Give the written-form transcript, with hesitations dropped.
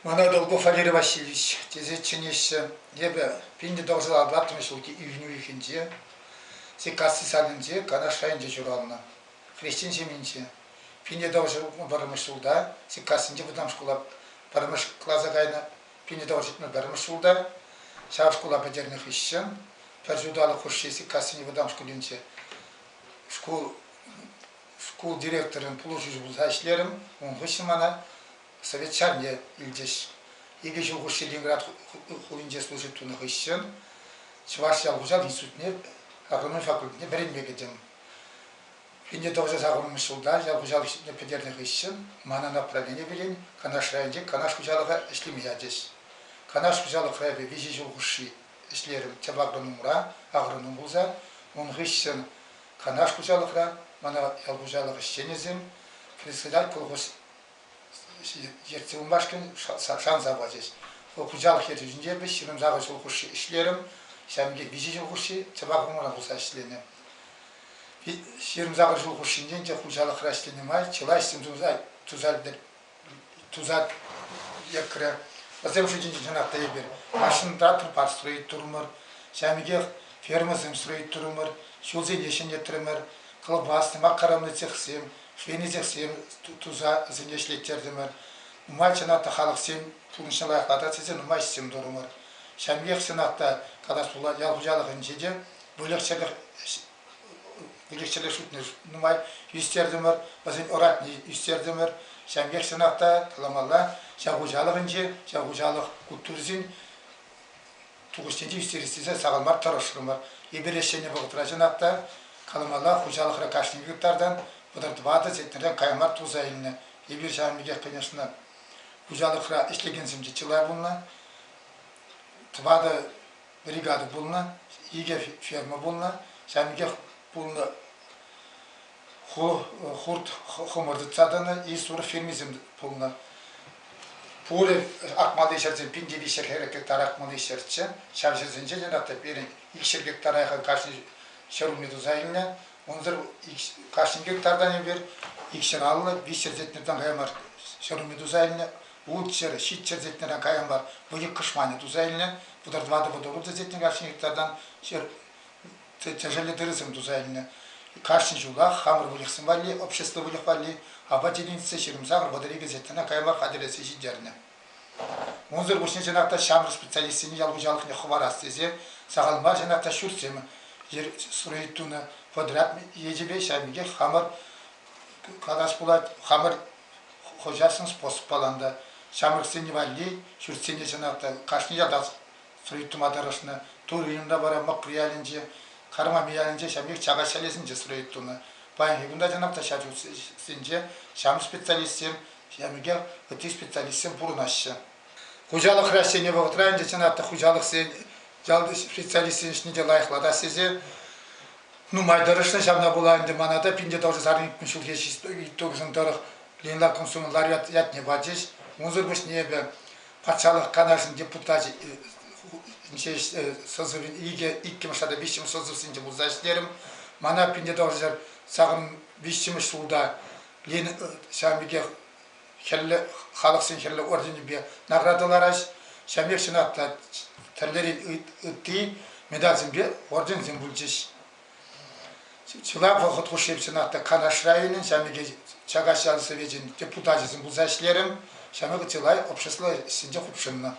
Мана Долгов Валерий Васильевич тесе чӗнеҫҫӗ. Эпӗ 1954 ҫулхи июнь уйӑхӗнче Сиккасси салинче Канаш районӗнче ҫуралнӑ. Хресчен ҫемйинче. 1961 ҫулта Сиккассинчи вӑтам шкула пӗрремӗш класа кайнӑ. 1971 ҫулта ҫав шкула пӗтернӗ хыҫҫӑн пӗр ҫулталӑк хушши Сиккассинчи вӑтам шкулӗнче шкул шкул директорӗн пулӑшуҫи пулса ӗҫлерӗм. Ун хыҫҫӑн мана Совет ҫарне илчӗҫ. Икӗ ҫул хушши Ленинград хулинче служить тунӑ хыҫҫӑн Чӑваш ял хуҫалӑх институтне агрономи факультетне вӗренме кӗтӗм. 1980 ҫулта ял хуҫалӑх институтне пӗтернӗ хыҫҫӑн мана направлени пирӗн Канаш районӗнчи Канаш хуҫалӑха ӗҫлеме ячӗҫ. Канаш хуҫалӑхра эпӗ 3 ҫул хушши ӗҫлерӗм тӗп агрономра, агроном пулса. Ун хыҫҫӑн Канаш хуҫалӑхра мана ял хуҫалӑх ӗҫченӗсем председатель колхоз ертсе пымашкӑн шанса пачӗҫ. Хуҫалӑх ертӳҫинче эпӗ 28 ҫул хушши ӗҫлерӗм. Ҫавӑн пекех 3 ҫул хушши тӗп агрономра пулса ӗҫленӗ. 28 ҫул хушшинче ӗнтӗ хуҫалӑхра ӗҫленӗ май чылай ӗҫсем туса лекрӗ. Вӗсем шутӗнче чӑнах та эпир машина трупа строить турӑмӑр, ҫавӑн пекех фермӑсем строить турӑмӑр, ҫулсене ҫӗнетрӗмӗр, колбасный, макаронный цехсем, швейный цехсем туса вӗсене ӗҫлеттертӗмӗр. Нумай чӑнах та халӑхсем пурнӑҫне лайӑхлатас тесе нумай ӗҫсем турӑмӑр. Ҫавӑн пекех чӑнах та калас пулать, ял хуҫалӑхӗнче те выльӑх-чӗрлӗх выльӑх-чӗрлӗх шутне нумай ӳстертӗмӗр, вӗсен ӑратне ӳстертӗмӗр. Ҫавӑн пекех чӑнах та каламалла, ҫав хуҫалӑхӗнче, ҫав хуҫалӑх культурисен тухӑҫне те ӳстерес тесе сахал мар тӑрӑшрӑмӑр. Эпир ӗҫленӗ вӑхӑтра чӑнах та каламалла, хуҫалӑхра кашни гектартан 34 центнертен кая мар туса илнӗ. Эпир ҫавӑн пекех, конечно, хуҫалӑхра ӗҫлекенсем те чылай пулнӑ. Тӑватӑ бригада пулнӑ, икӗ ферма пулнӑ, ҫавӑн пекех пулнӑ хурт хӑмӑр тытса тӑнӑ и сурӑх фермисем пулнӑ. Пурӗ акмалли ҫӗрсем 1340 гектар акмалли ҫӗрччӗ. Ҫав ҫӗрсенче чӑнах та пирӗн 200 гектара яхӑн кашни ҫӗрулми туса илнӗ. Унсӑр кашни гектартан эпир 250, 300 центнертан кая мар ҫӗрулми туса илнӗ. 600, 700 центнертан кая мар выльӑх кӑшманӗ туса илнӗ. 34 вӑтӑр центнер кашни гектартан ҫӗр тӗшӗллӗ тырӑсем туса илнӗ. Кашни ҫулах хамӑр выльӑхсем валли, общество выльӑх валли апат единици 28 32 центнера кайма хатӗрлесе ҫитернӗ. Унсӑр пуҫне чӑнах та ҫамрӑк специалистсене ял хуҫалӑхне хӑварас тесе сахал мар чӑнах та ҫуртсем строить тунӑ подряд ечӗпе ҫавӑн пекех хамӑр калас пулать, хамӑр хозяйствӑн способпалан та ҫамрӑксене валли ҫуртсене чӑнах та кашни ялтах строить тума тӑрӑшнӑ. Туринта вара Мӑкри ялӗнче, Кармами ялӗнче ҫав пекех Чакаҫ ялӗсенче строить тунӑ. Паянхи кун та чӑнах та ҫав ҫулсенче ҫамрӑк специалистсем, ҫавӑн пекех ытти специалистсем пурӑнаҫҫӗ. Хуҫалӑхра ӗҫленӗ вӑхӑтра ӗнтӗ чӑнах та хуҫалӑхсен, ялти специалистсен ӗҫне те лайӑхлатас тесе нумай тӑрӑшнӑ. Ҫавна пула ӗнтӗ мана та 1942 ҫулхи итогсем тӑрӑх Ленла комсомол лауреат ятне пачӗҫ. Унсӑр пуҫне эпӗ Патшалӑх Канашӗн депутачӗ созывӗн икӗ иккӗмӗш тата виҫҫӗмӗш созывсенче пулса ӗҫлерӗм. Мана 1983 ҫулта Ленин ҫавӑн пекех хӗрлӗ халӑхсен хӗрлӗ орденӗпе наградӑларӗҫ. Ҫавӑн пек чӑнах та тӗрлӗрен ытти медальсемпе орденсем пулчӗҫ. Чылай вӑхӑт хушши чӑнах та Канаш районӗн, ҫавӑн пекех Чакаҫ ял совечӗн депутачӗсем пулса ӗҫлерӗм. Ҫавӑн пек чылай общество ӗҫсенче хутшӑннӑ.